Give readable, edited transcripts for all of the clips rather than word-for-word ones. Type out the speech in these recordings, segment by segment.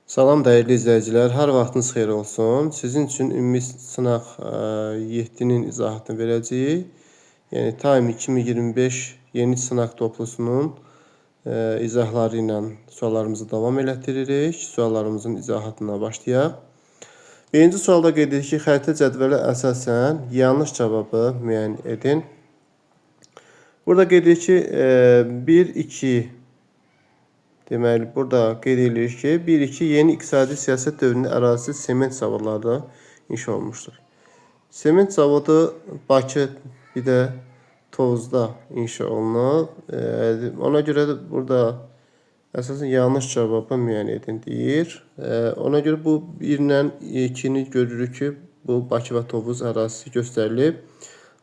Salam dəyərli izləyicilər, hər vaxtınız xeyir olsun. Sizin üçün ümumi sınaq 7-nin izahatını verəcəyik. Yəni Time 2025 yeni sınaq toplusunun izahları ilə suallarımızı davam elətdiririk. Suallarımızın izahatına başlayaq. Birinci sualda qeyd edirik ki, xəritə cədvələ əsasən yanlış cavabı müəyyən edin. Burada qeyd edirik ki, 1, 2 deməli, burada qeyd edilir ki, 1-2 yeni iqtisadi siyasət dövründə ərazisi sement zavodları inşa olunmuşdur. Sement zavodu Bakı, bir də Tovuzda inşa olunub. Ona görə də burada əsasən yanlış cavabı müəyyən edin deyir. Ona görə bu 1 ilə 2-ni görürük ki, bu Bakı və Tovuz ərazisi göstərilib.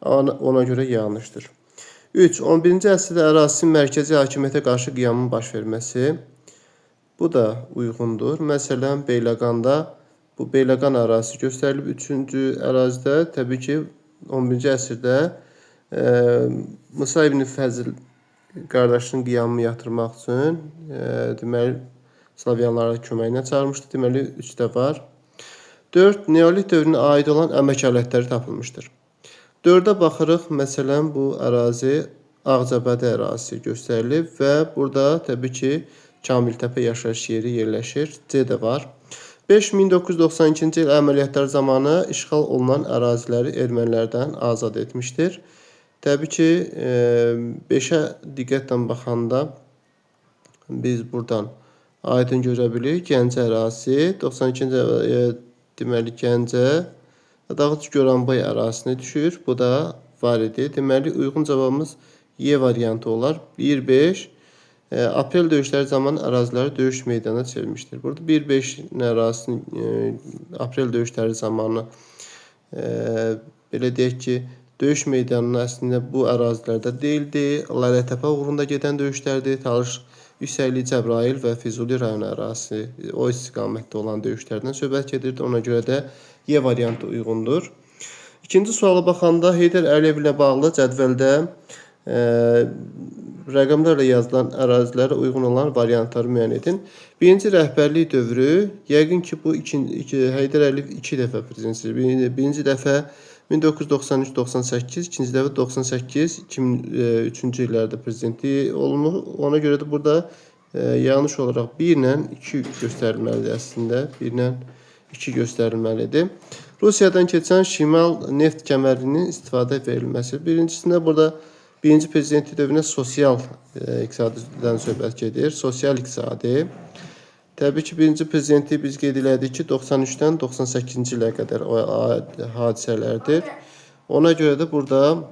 Ona görə yanlışdır. 3. 11-ci əsrdə ərazisinin mərkəzi hakimiyyətə qarşı qiyamın baş verməsi. Bu da uyğundur. Məsələn, Beyləqanda bu Beyləqan ərazisi göstərilib. 3-cü ərazidə təbii ki, 11-ci əsrdə Musa ibn Fəzil qardaşının qiyamını yatırmaq üçün deməli Slavyanlara köməyinə çağırmışdı. Deməli 3 də var. 4. Neolit dövrünə aid olan əmək alətləri tapılmışdır. 4-ə baxırıq. Məsələn, bu ərazi Ağcabədi ərazisi göstərilib və burada təbii ki, Kamiltəpə yaşayış yeri yerləşir. C də var. 5. 1992-ci il əməliyyatlar zamanı işğal olunan əraziləri ermənilərdən azad etmişdir. Təbii ki, 5-ə diqqətlə baxanda biz buradan aydın görə bilirik. Gəncə ərazisi 92-ci deməli Gəncə Dağıt Goranboy ərazisinə düşür. Bu da var idi. Deməli, uyğun cavabımız Y variantı olar. 1-5 aprel döyüşləri zamanı əraziləri döyüş meydanına çevirmişdir. Burada 1-5 ərazisinin aprel döyüşləri zamanı belə deyək ki, döyüş meydanı əslində bu ərazilərdə deyildi. Lələtəpə uğrunda gedən döyüşlərdir. Talış Yüksəkli Cəbrayıl və Füzuli rayonu ərazisi o istiqamətdə olan döyüşlərdən söhbət gedirdi. Ona görə də Y variantı uyğundur. İkinci suala baxanda Heydər Əliyev ilə bağlı cədvəldə rəqəmlərlə yazılan ərazilərə uyğun olan variantları müəyyən edin. Birinci rəhbərlik dövrü, yəqin ki, bu Heydər Əliyev iki dəfə prezident seçilib. Birinci dəfə 1993-98, ikinci dəfə 98-2003-cü illərdə prezidentlik olunur. Ona görə də burada yanlış olaraq 1 ilə 2 göstərilməlidir əslində. 1 ilə 2 göstərilməlidir. Rusiyadan keçən şimal neft kəmərinin istifadə verilməsi. Birincisində burada birinci prezidentlik dövründə sosial iqtisadidən söhbət gedir. Sosial iqtisadi. Təbii ki, birinci prezidentlik biz qeyd elədik ki, 93-dən 98-ci ilə qədər o hadisələrdir. Ona görə də burada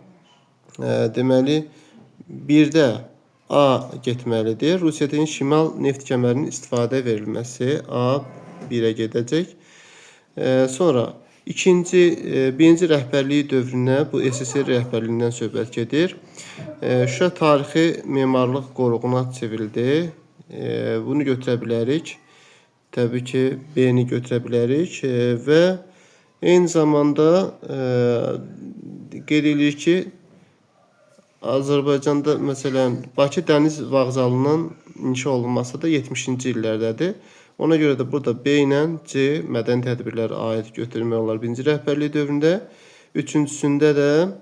deməli 1-də A getməlidir. Rusiyadan şimal neft kəmərinin istifadə verilməsi A 1-ə gedəcək. Sonra birinci rəhbərliyi dövrünə bu SSR rəhbərliyindən söhbət gedir. Şuşa tarixi memarlıq qoruğuna çevrildi. Bunu götürə bilərik. Təbii ki, B-ni götürə bilərik və eyni zamanda qeyd edirik ki, Azərbaycanda məsələn Bakı dəniz vağzalının inşa olunması da 70-ci illərdədir. Ona görə də burada B ilə C mədəni tədbirlərə aid götürmək olar birinci rəhbərlik dövründə. Üçüncüsündə də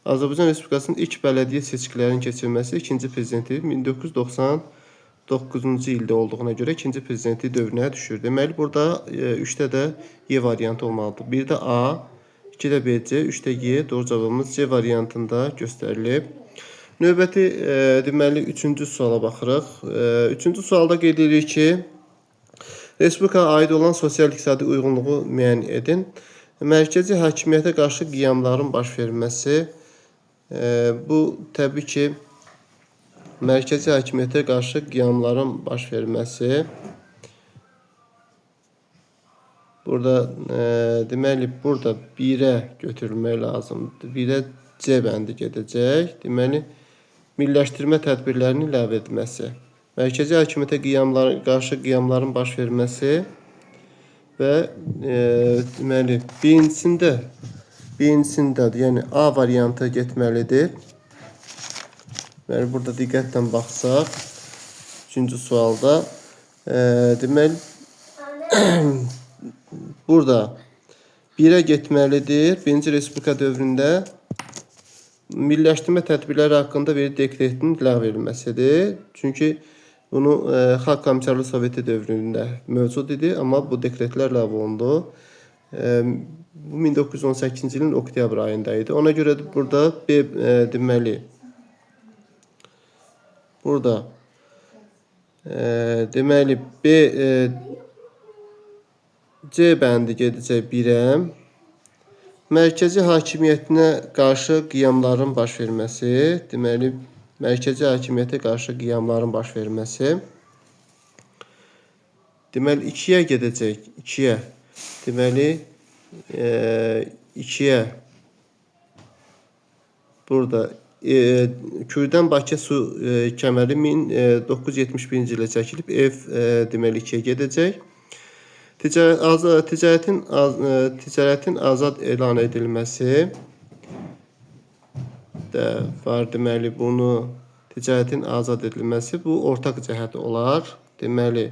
Azərbaycan Respublikasının ilk bələdiyyə seçkilərinin keçirilməsi ikinci prezidenti 1999-cu ildə olduğuna görə ikinci prezidentlik dövrünə düşür. Deməli burada 3-də də Y variantı olmalıdır. 1-də A, 2-də BC, 3-də Y. Doğru cavabımız C variantında göstərilib. Növbəti deməli 3-cü suala baxırıq. 3-cü sualda qeyd edirik ki, Respublikaya aid olan sosial-iqtisadi uyğunluğu müəyyən edin. Mərkəzi hakimiyyətə qarşı qiyamların baş verməsi, bu təbii ki, mərkəzi hakimiyyətə qarşı qiyamların baş verməsi. Burada deməli burada 1-ə götürülmək lazımdır. 1-ə C bəndi gedəcək. Deməli milliləşdirmə tədbirlərinin ləğv edilməsi. Mərkəzi hakimiyyətə qarşı qiyamların baş verməsi və deməli birincisində, yəni A variantı getməlidir. Deməli burada diqqətlə baxsaq, üçüncü sualda deməli Burada 1-ə getməlidir. Birinci Respublika dövründə milliləşdirmə tədbirləri haqqında bir dekretin ləğv edilməsidir. Çünki bunu Xalq Komissarlığı Soveti dövründə mövcud idi, amma bu dekretlər ləğv olundu. Bu 1918-ci ilin oktyabr ayında idi. Ona görə də burada B deməli burada deməli B C bəndi gedəcək 1-ə. Mərkəzi hakimiyyətinə qarşı qiyamların baş verməsi, deməli mərkəzi hakimiyyətə qarşı qiyamların baş verməsi. Deməli 2-yə gedəcək, 2-yə. Deməli 2-yə burada Kürdən Bakıya su kəməri 1971-ci ildə çəkilib. F deməli 2-yə gedəcək. Ticarətin azad elan edilməsi də var. Deməli bunu ticarətin azad edilməsi bu ortaq cəhət olar. Deməli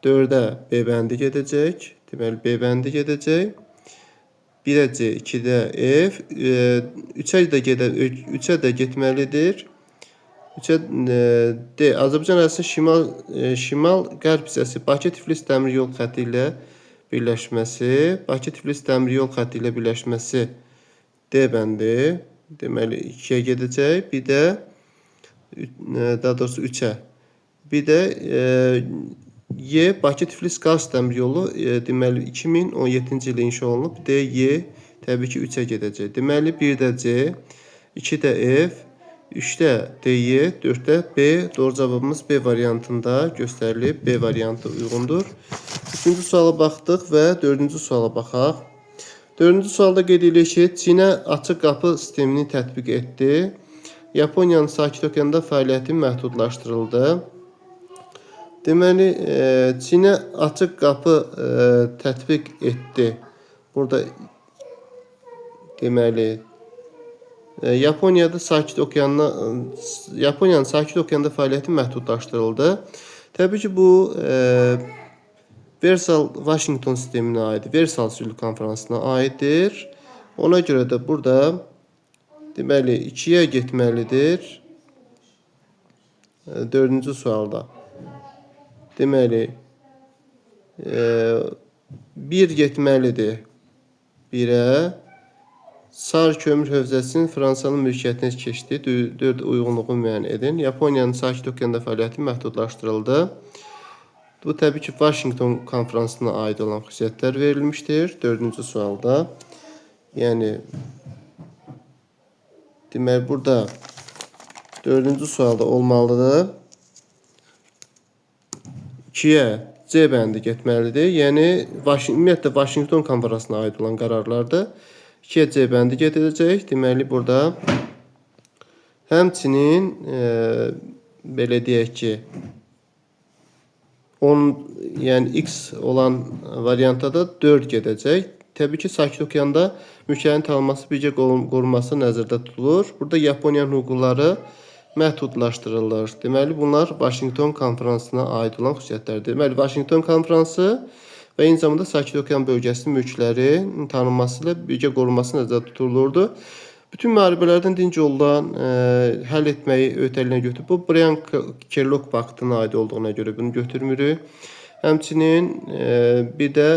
4-ə B bəndi gedəcək. Deməli B bəndi gedəcək. 1-ə C, 2-də F, 3-ə də gedə 3-ə də getməlidir. 3-ə D. Azərbaycan ərazisinin şimal qərb hissəsi Bakı-Tiflis dəmir yol xətti ilə birləşməsi, Bakı-Tiflis dəmir yol xətti ilə birləşməsi D bəndi. Deməli 2-yə gedəcək. Bir də daha doğrusu 3-ə. Bir də Y Bakı-Tiflis Qars dəmir yolu deməli 2017-ci ildə inşa olunub. D Y təbii ki 3-ə gedəcək. Deməli 1-də C, 2-də F, 3-də DY, 4-də B. Doğru cavabımız B variantında göstərilib. B variantı uyğundur. Üçüncü suala baxdıq və dördüncü suala baxaq. Dördüncü sualda qeyd edilir ki, Çinə açıq qapı sistemini tətbiq etdi. Yaponiyanın Sakit Okeanda fəaliyyəti məhdudlaşdırıldı. Deməli, Çinə açıq qapı tətbiq etdi. Burada deməli Yaponiyada Sakit Okeanına Yaponiyanın Sakit Okeanda fəaliyyəti məhdudlaşdırıldı. Təbii ki, bu Versal Washington sisteminə aiddir. Versal sülh konfransına aiddir. Ona görə də burada deməli 2-yə getməlidir. Dördüncü sualda. Deməli 1 getməlidir. 1-ə Sar kömür hövzəsinin Fransanın mülkiyyətinə keçdi. 4 uyğunluğu müəyyən edin. Yaponiyanın Sakit Okeanda fəaliyyəti məhdudlaşdırıldı. Bu təbii ki, Washington konfransına aid olan xüsusiyyətlər verilmişdir. Dördüncü sualda. Yəni deməli burada dördüncü sualda olmalıdır. 2-yə C bəndi getməlidir. Yəni ümumiyyətlə Washington konfransına aid olan qərarlardır. 2-yə C bəndi gediləcək. Deməli burada həmçinin belə deyək ki 10, yəni X olan variantda da 4 gedəcək. Təbii ki, Sakit Okeanda mülklərin tanınması, birgə qorunması nəzərdə tutulur. Burada Yaponiyanın hüquqları məhdudlaşdırılır. Deməli, bunlar Vaşinqton konfransına aid olan xüsusiyyətlərdir. Deməli, Vaşinqton konfransı və eyni zamanda Sakit Okean bölgəsinin mülklərinin tanınması ilə birgə qorunması nəzərdə tutulurdu. Bütün müharibələrdən dinc yoldan həll etməyi öhdəlinə götürüb. Bu Brian Kellogg paktına aid olduğuna görə bunu götürmürük. Həmçinin bir də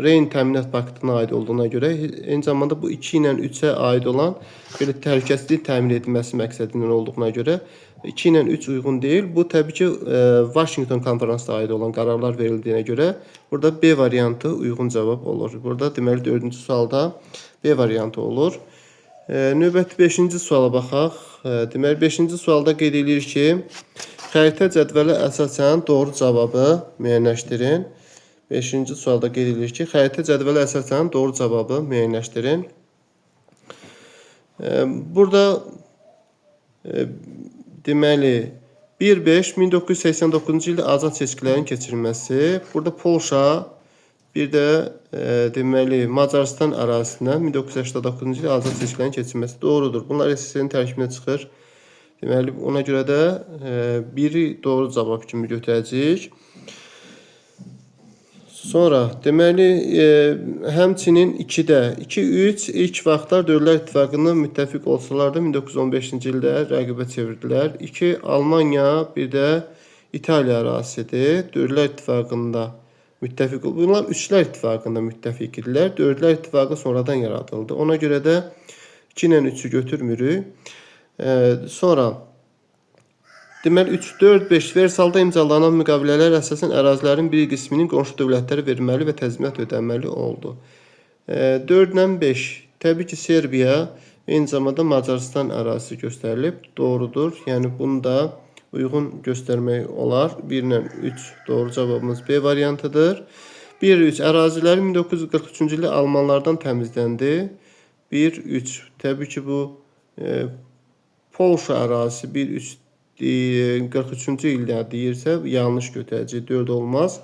Reyn təminat paktına aid olduğuna görə eyni zamanda bu 2 ilə 3-ə aid olan belə təhlükəsizlik təmin edilməsi məqsədindən olduğuna görə 2 ilə 3 uyğun deyil. Bu təbii ki Vaşinqton konfransına aid olan qərarlar verildiyinə görə burada B variantı uyğun cavab olur. Burada deməli 4-cü sualda B variantı olur. Növbəti 5-ci suala baxaq. Deməli 5-ci sualda qeyd edilir ki, xəritə cədvələ əsasən doğru cavabı müəyyənləşdirin. 5-ci sualda qeyd edilir ki, xəritə cədvələ əsasən doğru cavabı müəyyənləşdirin. Burada deməli 1-5-1989-cu ildə azad seçkilərin keçirilməsi. Burada Polşa, bir də deməli Macarıstan ərazisindən 1989-cu ildə azad seçkilərin keçirilməsi doğrudur. Bunlar SSR-nin tərkibinə çıxır. Deməli ona görə də biri doğru cavab kimi götürəcəyik. Sonra deməli, həmçinin 2-də 2 3 ilk vaxtlar Dövlətlər İttifaqına müttəfiq olsalar da 1915-ci ildə rəqibə çevirdilər. 2 Almaniya, bir də İtaliya ərazisidir. Dövlətlər İttifaqında müttəfiq. Bunlar Üçlər İttifaqında müttəfiq idilər. Dördlər İttifaqı sonradan yaradıldı. Ona görə də 2 ilə 3-ü götürmürük. Sonra deməli 3, 4, 5 Versalda imzalanan müqavilələr əsasən ərazilərin bir qisminin qonşu dövlətlərə verilməli və təzminat ödənməli oldu. 4 ilə 5 təbii ki, Serbiya eyni zamanda Macarıstan ərazisi göstərilib. Doğrudur. Yəni bunu da uyğun göstərmək olar. 1 ilə 3 doğru cavabımız B variantıdır. 1 3 əraziləri 1943-cü ildə almanlardan təmizləndi. 1 3 təbii ki, bu Polşa ərazisi 1 3 43-cü ildə deyirsə yanlış götürəcək. 4 olmaz.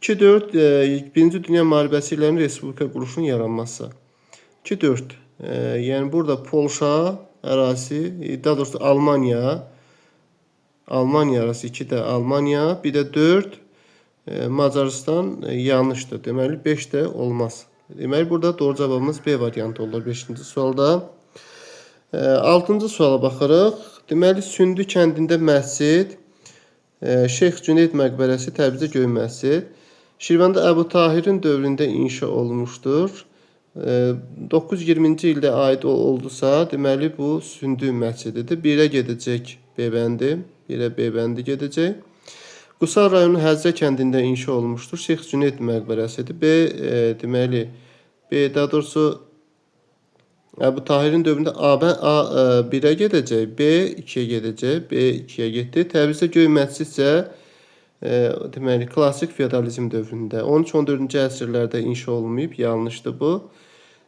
2 4 Birinci Dünya müharibəsi illərinin respublika quruluşunun yaranması. 2 4 yəni burada Polşa ərazisi, daha doğrusu Almaniya, Almaniya ərazisi 2 də Almaniya, bir də 4 Macarıstan yanlışdır. Deməli 5 də olmaz. Deməli burada doğru cavabımız B variantı olur 5-ci sualda. 6-cı suala baxırıq. Deməli Sündü kəndində məscid, Şeyx Cüneyd məqbərəsi Təbrizdə Göy məscid. Şirvanda Əbu Tahirin dövründə inşa olunmuşdur. 920-ci ildə aid oldusa, deməli bu Sündü məscididir. 1-ə gedəcək B bəndi, 1-ə B bəndi gedəcək. Qusar rayonu Həzrə kəndində inşa olunmuşdur. Şeyx Cüneyd məqbərəsidir. B deməli B daha doğrusu Əbu Tahirin dövründə A, A 1-ə gedəcək, B 2-yə gedəcək, B 2-yə getdi. Təbrizdə Göy məscid isə deməli klassik feodalizm dövründə 13-14-cü əsrlərdə inşa olunmayıb, yanlışdır bu.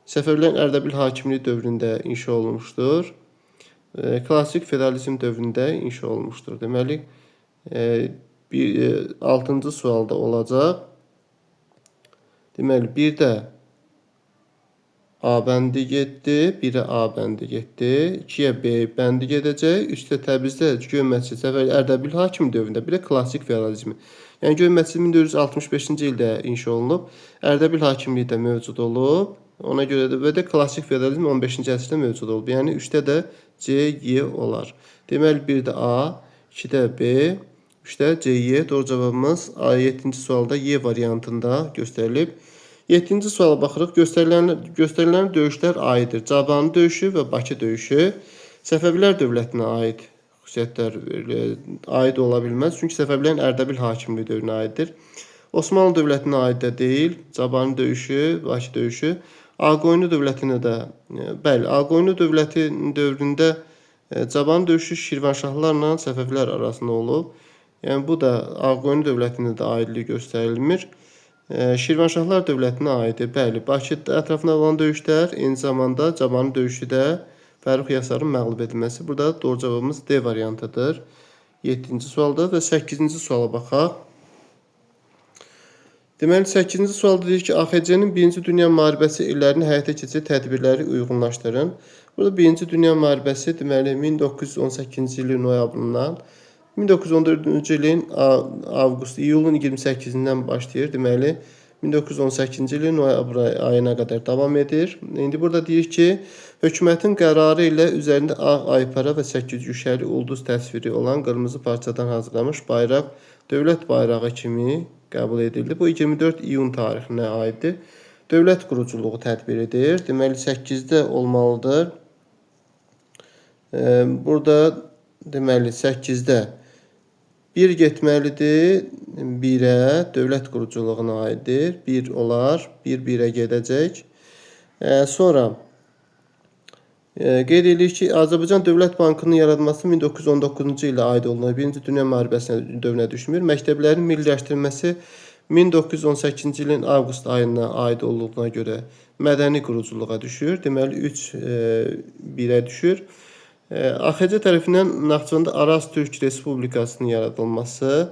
Səfəvilərin Ərdəbil hakimliyi dövründə inşa olunmuşdur. Klassik feodalizm dövründə inşa olunmuşdur. Deməli 6-cı sualda olacaq. Deməli 1-də A bəndi getdi, 1-ə A bəndi getdi, 2-yə B bəndi gedəcək, 3-də Təbrizdə Göy məscid Səfəvi Ərdəbil hakim dövründə, bir də klassik feodalizmi. Yəni Göy məscid 1465-ci ildə inşa olunub, Ərdəbil hakimliyi də mövcud olub. Ona görə də və də klassik feodalizm 15-ci əsrdə mövcud olub. Yəni 3-də də C, Y olar. Deməli 1-də A, 2-də B, 3-də C, Y. Doğru cavabımız 7-ci sualda Y variantında göstərilib. 7-ci suala baxırıq. Göstərilən döyüşlər aiddir. Cabanı döyüşü və Bakı döyüşü Səfəvilər dövlətinə aid xüsusiyyətlər aid ola bilməz. Çünki Səfəvilərin Ərdəbil hakimliyi dövrünə aiddir. Osmanlı dövlətinə aid də deyil. Cabanı döyüşü, Bakı döyüşü. Ağqoyunlu dövlətinə də, bəli, Ağqoyunlu dövləti dövründə Cabanı döyüşü Şirvanşahlarla Səfəvilər arasında olub. Yəni bu da Ağqoyunlu dövlətinə də aidliyi göstərilmir. Şirvanşahlar dövlətinə aiddir. Bəli, Bakı ətrafında olan döyüşlər, eyni zamanda Cabanı döyüşü də Fərrux Yasarın məğlub edilməsi. Burada doğru cavabımız D variantıdır. 7-ci sualda və 8-ci suala baxaq. Deməli 8-ci sualda deyir ki, AXC-nin 1-ci Dünya müharibəsi illərində həyata keçirdiyi tədbirləri uyğunlaşdırın. Burada 1-ci Dünya müharibəsi deməli 1918-ci ilin noyabrından 1914-cü ilin avqust, iyulun 28-dən başlayır. Deməli 1918-ci ilin noyabr ayına qədər davam edir. İndi burada deyir ki, hökumətin qərarı ilə üzərində ağ aypara və 8 güşəli ulduz təsviri olan qırmızı parçadan hazırlanmış bayraq dövlət bayrağı kimi qəbul edildi. Bu 24 iyun tarixinə aiddir. Dövlət quruculuğu tədbiridir. Deməli 8-də olmalıdır. Burada deməli 8-də 1 getməlidir 1-ə, dövlət quruculuğuna aiddir. 1 olar, 1 1-ə gedəcək. Sonra qeyd edirik ki, Azərbaycan Dövlət Bankının yaradılması 1919-cu ilə aid olunur. Birinci Dünya müharibəsinə dövrünə düşmür. Məktəblərin milliləşdirilməsi 1918-ci ilin avqust ayına aid olduğuna görə mədəni quruculuğa düşür. Deməli 3 1-ə düşür. AXC tərəfindən Naxçıvanda Araz Türk Respublikasının yaradılması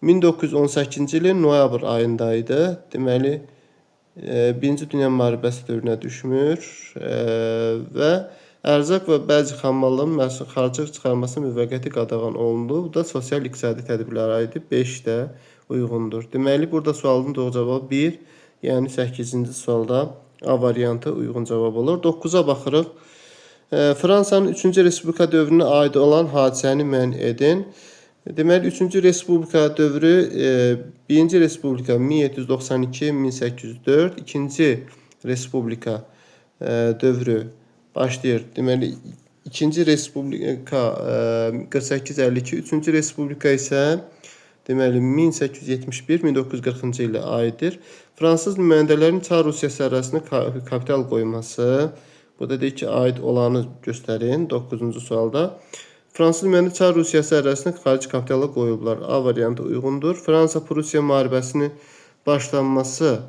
1918-ci ilin noyabr ayında idi. Deməli, Birinci Dünya müharibəsi dövrünə düşmür və ərzaq və bəzi xammalların xarica çıxarılması müvəqqəti qadağan olundu. Bu da sosial-iqtisadi tədbirlərə aiddir. 5 də uyğundur. Deməli, burada sualın doğru cavabı 1, yəni 8-ci sualda A variantı uyğun cavab olur. 9-a baxırıq. Fransanın 3-cü Respublika dövrünə aid olan hadisəni müəyyən edin. Deməli, 3-cü Respublika dövrü 1-ci Respublika 1792-1804, 2-ci Respublika dövrü başlayır. Deməli, 2-ci Respublika 48-52, 3-cü Respublika isə deməli 1871-1940-cı ilə aiddir. Fransız nümayəndələrinin Çar Rusiyası ərazisinə kapital qoyması. Burada deyir ki, aid olanı göstərin 9-cu sualda. Fransız nümayəndə Çar Rusiyası ərazisinə xarici kapitala qoyublar. A variantı uyğundur. Fransa-Prussiya müharibəsinin başlanması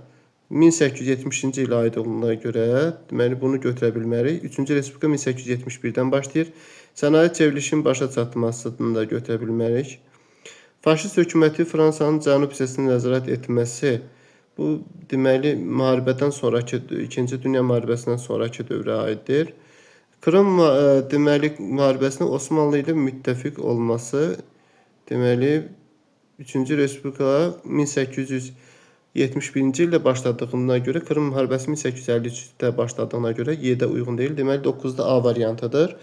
1870-ci ilə aid olduğuna görə, deməli bunu götürə bilmərik. 3-cü Respublika 1871-dən başlayır. Sənaye çevrilişinin başa çatmasını da götürə bilmərik. Faşist hökuməti Fransanın cənub hissəsini nəzarət etməsi, bu deməli müharibədən sonrakı, 2-ci Dünya müharibəsindən sonrakı dövrə aiddir. Krım deməli müharibəsində Osmanlı ilə müttəfiq olması, deməli 3-cü Respublika 1871-ci ildə başladığına görə, Krım müharibəsi 1853-də başladığına görə Y-də uyğun deyil. Deməli 9-da A variantıdır.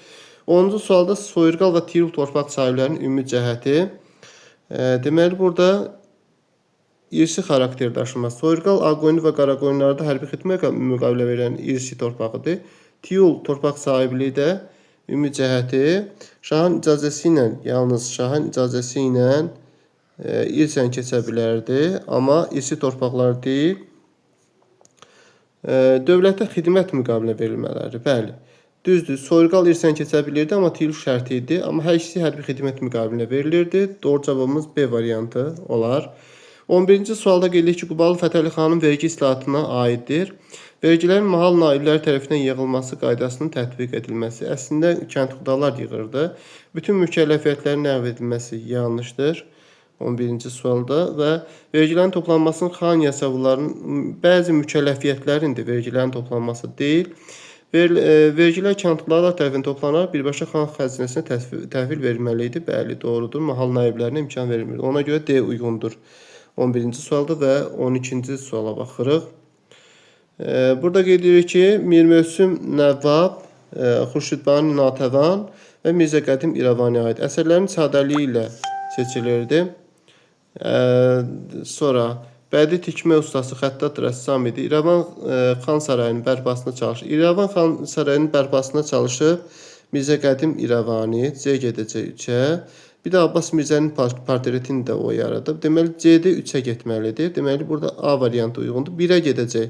10-cu sualda soyurqal və tiyul torpaq sahiblərinin ümumi cəhəti. Deməli burada irsi xarakter daşıması. Soyurqal Ağqoyunlu və Qaraqoyunlarda hərbi xidmət müqavilə verən irsi torpağıdır. Tiyul torpaq sahibliyi də ümumi cəhəti şahın icazəsi ilə, yalnız şahın icazəsi ilə irsən keçə bilərdi, amma irsi torpaqlar deyil. Dövlətə xidmət müqavilə verilmələri, bəli. Düzdür, soyurqal irsən keçə bilirdi, amma tiyul şərti idi. Amma hər ikisi hərbi xidmət müqavilə verilirdi. Doğru cavabımız B variantı olar. 11-ci sualda qeyd edilir ki, Qubalı Fətəli xanın vergi islahatına aiddir. Vergilərin mahal naibləri tərəfindən yığılması qaydasının tətbiq edilməsi. Əslində kəndxudalar yığırdı. Bütün mükəlləfiyyətlərin ləğv edilməsi yanlışdır. 11-ci sualda və vergilərin toplanmasının xan yasavullarının bəzi mükəlləfiyyətlərindir, vergilərin toplanması deyil. Vergilər kəndxudalar tərəfindən toplanaraq birbaşa xan xəzinəsinə təhvil verilməli idi. Bəli, doğrudur. Mahal naiblərinə imkan verilmir. Ona görə D uyğundur. 11-ci sualda və 12-ci suala baxırıq. Burada qeyd edirik ki, Mir Mövsüm Nəvvab, Xurşidbani Natəvan və Mirzə Qədim İrəvaniyə aid əsərlərin sadəliyi ilə seçilirdi. Sonra bədii tikmə ustası xəttat rəssam idi. İrəvan xan sarayının bərpasına çalışır. İrəvan xan sarayının bərpasına çalışıb Mirzə Qədim İrəvani, C gedəcək 3-ə. Bir də Abbas Mirzənin portretini də o yaradıb. Deməli C-də 3-ə getməlidir. Deməli burada A variantı uyğundur. 1-ə gedəcək.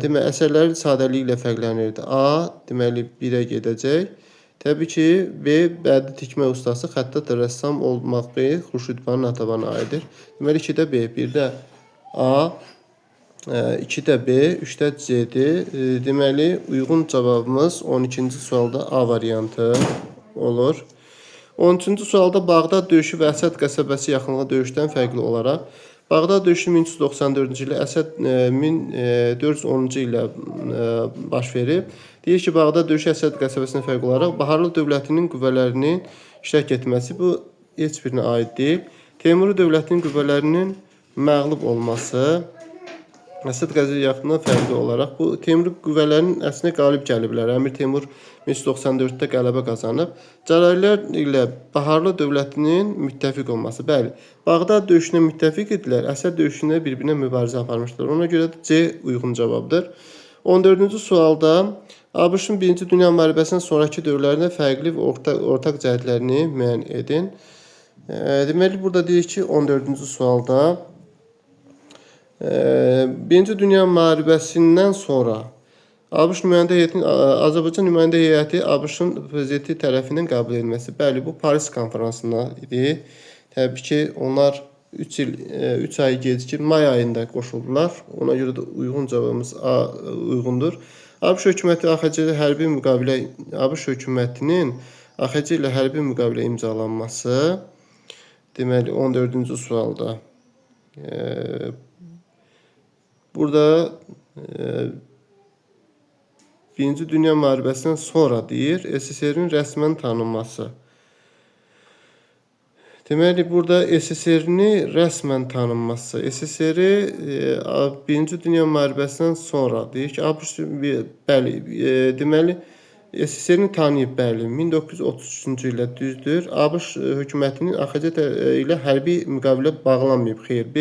Deməli əsərləri sadəliyi ilə fərqlənirdi. A deməli 1-ə gedəcək. Təbii ki, B bədii tikmə ustası xəttat rəssam olmaq B Xurşidbani Natavana aiddir. Deməli 2-də B, 1-də A, 2-də B, 3-də C-dir. Deməli uyğun cavabımız 12-ci sualda A variantı olur. 13-cü sualda Bağdad döyüşü və Əsəd qəsəbəsi yaxınlığı döyüşdən fərqli olaraq Bağdad döyüşü 1394-cü ildə, Əsəd 1410-cu ildə baş verib. Deyir ki, Bağdad döyüşü Əsəd qəsəbəsindən fərqli olaraq Baharlı dövlətinin qüvvələrinin iştirak etməsi bu heç birinə aid deyil. Teymuri dövlətinin qüvvələrinin məğlub olması Əsəd qəsəbəsi yaxınlığından fərqli olaraq bu Teymuri qüvvələrinin əslində qalib gəliblər. Əmir Teymur 1394-də qələbə qazanıb. Cəlalilər ilə Baharlı dövlətinin müttəfiq olması. Bəli, Bağdad döyüşünə müttəfiq idilər. Əsəd döyüşündə bir-birinə mübarizə aparmışdılar. Ona görə də C uyğun cavabdır. 14-cü sualda ABŞ-ın 1-ci Dünya müharibəsindən sonrakı dövrlərində fərqli və ortaq cəhətlərini müəyyən edin. Deməli, burada deyir ki, 14-cü sualda Birinci Dünya müharibəsindən sonra ABŞ nümayəndə heyətinin Azərbaycan nümayəndə heyəti ABŞ-ın prezidenti tərəfindən qəbul edilməsi. Bəli, bu Paris konfransında idi. Təbii ki, onlar 3 il 3 ay gecikib may ayında qoşuldular. Ona görə də uyğun cavabımız A uyğundur. ABŞ hökuməti AXC ilə hərbi müqavilə ABŞ hökumətinin AXC ilə hərbi müqavilə imzalanması deməli 14-cü sualda burada Birinci Dünya müharibəsindən sonra deyir, SSR-in rəsmən tanınması. Deməli, burada SSR-ni rəsmən tanınması. SSR-i Birinci Dünya Müharibəsindən sonra deyir ki, ABŞ, bəli, deməli, SSR-ni tanıyıb, bəli, 1933-cü ildə düzdür. ABŞ hökumətinin AXC ilə hərbi müqavilə bağlanmayıb. Xeyr, B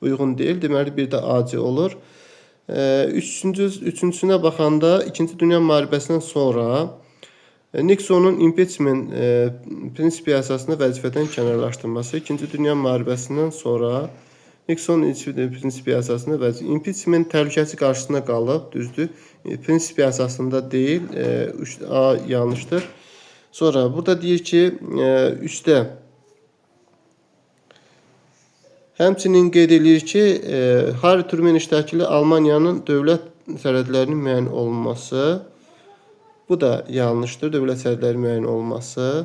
uyğun deyil. Deməli, bir də AC olur. Üçüncüsünə baxanda İkinci Dünya Müharibəsindən sonra Nixonun impeachment prinsipi əsasında vəzifədən kənarlaşdırılması. İkinci Dünya Müharibəsindən sonra Nixonun prinsipi əsasında impeachment təhlükəsi qarşısında qalıb, düzdür. Prinsipi əsasında deyil, 3A yanlışdır. Sonra burada deyir ki, 3-də həmçinin qeyd edir ki, Harry Truman iştirakı ilə Almaniyanın dövlət sərhədlərinin müəyyən olunması. Bu da yanlışdır. Dövlət sərhədləri müəyyən olunması.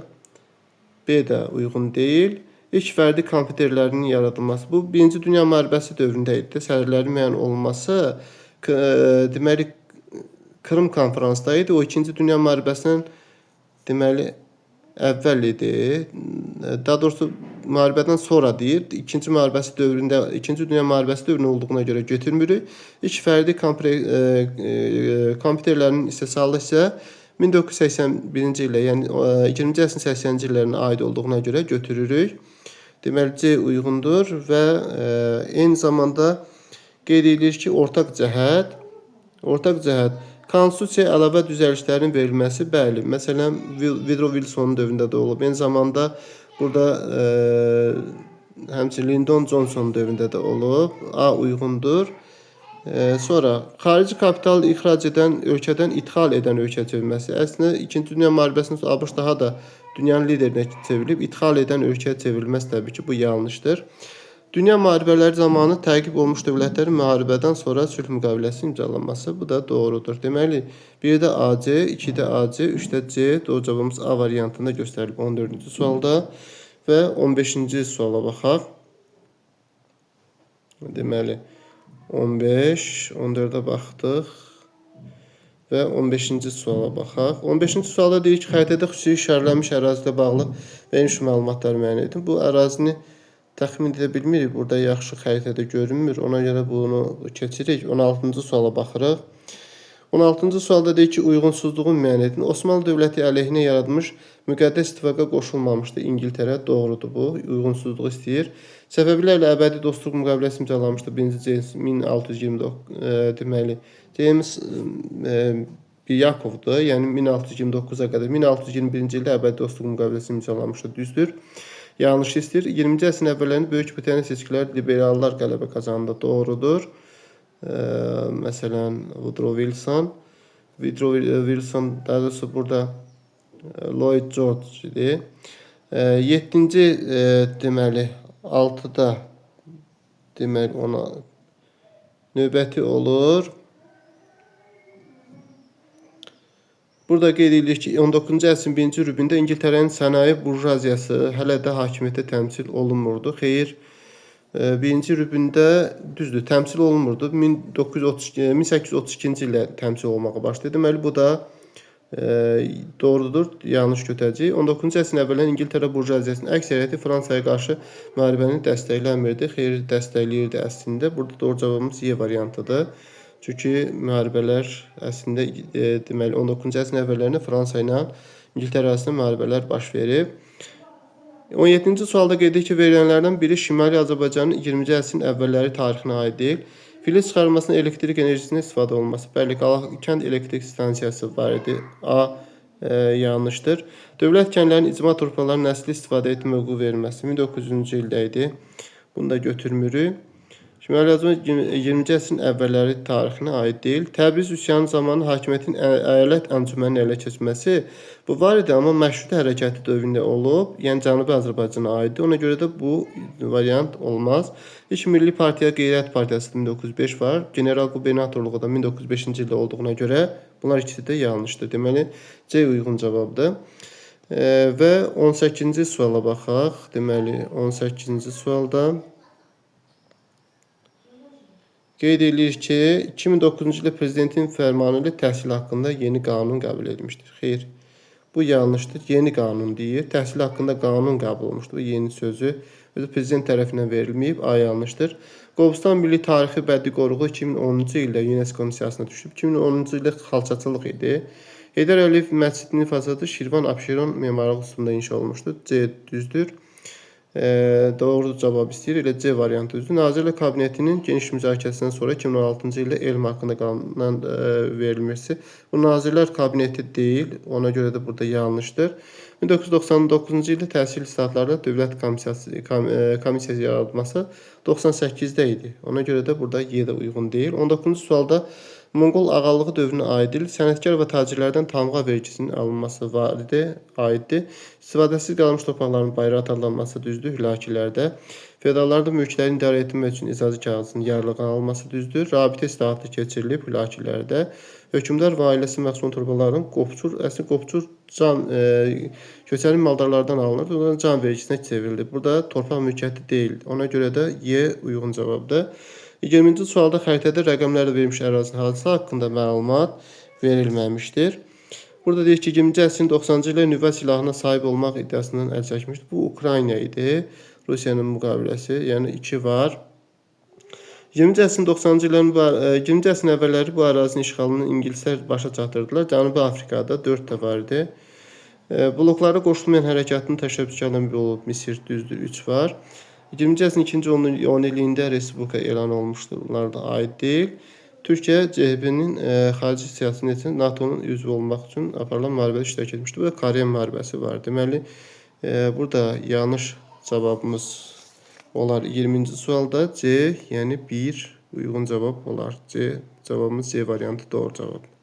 B də uyğun deyil. İlk fərdi kompüterlərinin yaradılması. Bu, Birinci Dünya Müharibəsi dövründə idi. Sərhədlərin müəyyən olunması, deməli, Krım konfransda idi. O, İkinci Dünya Müharibəsindən, deməli, əvvəl idi. Daha doğrusu, müharibədən sonra deyir. İkinci müharibəsi dövründə, İkinci Dünya Müharibəsi dövründə olduğuna görə götürmürük. İlk fərdi kompüterlərinin istehsalı isə 1981-ci ildə, yəni 20-ci əsrin 80-ci illərinə aid olduğuna görə götürürük. Deməli, C uyğundur və eyni zamanda qeyd edilir ki, ortaq cəhət konstitusiyaya əlavə düzəlişlərin verilməsi, bəli, məsələn, Woodrow Wilsonun dövründə də olub. Eyni zamanda burada həmçinin Lyndon Johnson dövründə də olub. A uyğundur. Sonra xarici kapital ixrac edən ölkədən idxal edən ölkə çevrilməsi. Əslində, İkinci Dünya Müharibəsindən sonra ABŞ daha da dünyanın liderinə çevrilib. İdxal edən ölkəyə çevrilməz, təbii ki, bu yanlışdır. Dünya müharibələri zamanı təqib olmuş dövlətlərin müharibədən sonra sülh müqaviləsi imzalanması. Bu da doğrudur. Deməli, 1-də AC, 2-də AC, 3-də C. Doğru cavabımız A variantında göstərilib 14-cü sualda. Və 15-ci suala baxaq. Deməli, 15, 14-ə baxdıq və 15-ci suala baxaq. 15-ci sualda deyir ki, xəritədə xüsusi işarələnmiş ərazi ilə bağlı verilmiş məlumatları müəyyən edin. Bu ərazini təxmin edə bilmirik. Burada yaxşı xəritədə görünmür. Ona görə bunu keçirik. 16-cı suala baxırıq. 16-cı sualda deyir ki, uyğunsuzluğu müəyyən edin. Osmanlı dövləti əleyhinə yaradılmış müqəddəs ittifaqa qoşulmamışdı İngiltərə. Doğrudur bu. Uyğunsuzluğu istəyir. Səfəvilərlə əbədi dostluq müqaviləsi imzalanmışdı. 1-ci James 1629, deməli, James Yakovdur. Yəni 1629-a qədər 1621-ci ildə əbədi dostluq müqaviləsi imzalanmışdı. Düzdür. Yanlış istəyir. 20-ci əsrin əvvəllərində Böyük Britaniya seçkiləri liberallar qələbə qazandı. Doğrudur. Məsələn, Woodrow Wilson. Woodrow Wilson, daha doğrusu burada Lloyd George idi. 7-ci, deməli, 6-da deməli ona növbəti olur. Burada qeyd edilir ki, 19-cu əsrin birinci rübündə İngiltərənin sənaye burjuaziyası hələ də hakimiyyətdə təmsil olunmurdu. Xeyr, birinci rübündə düzdür, təmsil olunmurdu. 1832-ci ildə təmsil olmağa başladı. Deməli, bu da doğrudur, yanlış götürəcəyik. 19-cu əsrin əvvəllərində İngiltərə burjuaziyasının əksəriyyəti Fransaya qarşı müharibəni dəstəkləmirdi. Xeyr, dəstəkləyirdi əslində. Burada doğru cavabımız Y variantıdır. Çünki müharibələr əslində deməli 19-cu əsrin əvvəllərində Fransa ilə İngiltərə arasında müharibələr baş verib. 17-ci sualda qeyd edir ki, verilənlərdən biri Şimali Azərbaycanın 20-ci əsrin əvvəlləri tarixinə aid deyil. Filiz çıxarılmasının elektrik enerjisindən istifadə olunması. Bəli, Qalakənd elektrik stansiyası var idi. A yanlışdır. Dövlət kəndlərinin icma torpaqlarının nəsli istifadə etmə hüququ verilməsi 1900-cü ildə idi. Bunu da götürmürük. Şimali Azərbaycan 20-ci əsrin əvvəlləri tarixinə aid deyil. Təbriz üsyanı zamanı hakimiyyətin əyalət əncüməninin ələ keçməsi bu var idi, amma məşrutə hərəkəti dövründə olub, yəni Cənubi Azərbaycana aiddir. Ona görə də bu variant olmaz. İlk Milli Partiya Qeyrət Partiyası 1905 var. General qubernatorluğu da 1905-ci ildə olduğuna görə bunlar ikisi də yanlışdır. Deməli, C uyğun cavabdır. Və 18-ci suala baxaq. Deməli, 18-ci sualda qeyd edilir ki, 2009-cu ildə prezidentin fərmanı ilə təhsil haqqında yeni qanun qəbul edilmişdir. Xeyr, Bu yanlışdır. Yeni qanun deyir. Təhsil haqqında qanun qəbul olmuşdur. Bu yeni sözü özü prezident tərəfindən verilməyib. A yanlışdır. Qobustan Milli Tarixi Bədii Qoruğu 2010-cu ildə UNESCO-nun siyahısına düşüb. 2010-cu ildə xalçaçılıq idi. Heydər Əliyev məscidinin fasadı Şirvan Abşeron memarlıq üslubunda inşa olunmuşdur. C düzdür. Doğru cavab istəyir. Elə C variantı düzdür. Nazirlər Kabinetinin geniş müzakirəsindən sonra 2016-cı ildə elm haqqında qanundan verilməsi. Bu Nazirlər Kabineti deyil. Ona görə də burada yanlışdır. 1999-cu ildə təhsil islahatları Dövlət Komissiyası komissiyası yaradılması 98-də idi. Ona görə də burada Y də uyğun deyil. 19-cu sualda Monqol ağalığı dövrünə aid il sənətkar və tacirlərdən tamğa vergisinin alınması var idi, aiddir. İstifadəsiz qalmış torpaqların bayrağı adlanması düzdür hülakilərdə. Feodallarda mülklərin idarə etmək üçün icazə kağızının yarlığının alınması düzdür. Rabitə islahatı keçirilib hülakilərdə. Hökmdar və ailəsi məxsus torpaqların qopçur, əslində qopçur can köçəri maldarlardan alınır. Ondan can vergisinə çevrildi. Burada torpaq mülkiyyəti deyil. Ona görə də Y uyğun cavabdır. 20-ci sualda xəritədə rəqəmlərlə verilmiş ərazinin hadisə haqqında məlumat verilməmişdir. Burada deyir ki, 20-ci əsrin 90-cı illər nüvə silahına sahib olmaq iddiasından əl çəkmişdir. Bu Ukrayna idi. Rusiyanın müqaviləsi, yəni 2 var. 20-ci əsrin 90-cı illərin 20-ci əsrin əvvəlləri bu ərazinin işğalını ingilislər başa çatdırdılar. Cənubi Afrikada 4 də var idi. Bloklara qoşulmayan hərəkatın təşəbbüskarlarından biri olub Misir, düzdür, 3 var. 20-ci əsrin ikinci 10 illiyində Respublika elan olunmuşdur. Bunlar da aid deyil. Türkiyə CHP-nin xarici siyasəti nəticəsində NATO-nun üzvü olmaq üçün aparılan müharibədə iştirak etmişdir. Bu da Koreya müharibəsi var. Deməli, burada yanlış cavabımız olar 20-ci sualda C, yəni 1 uyğun cavab olar. C cavabımız C variantı doğru cavabdır.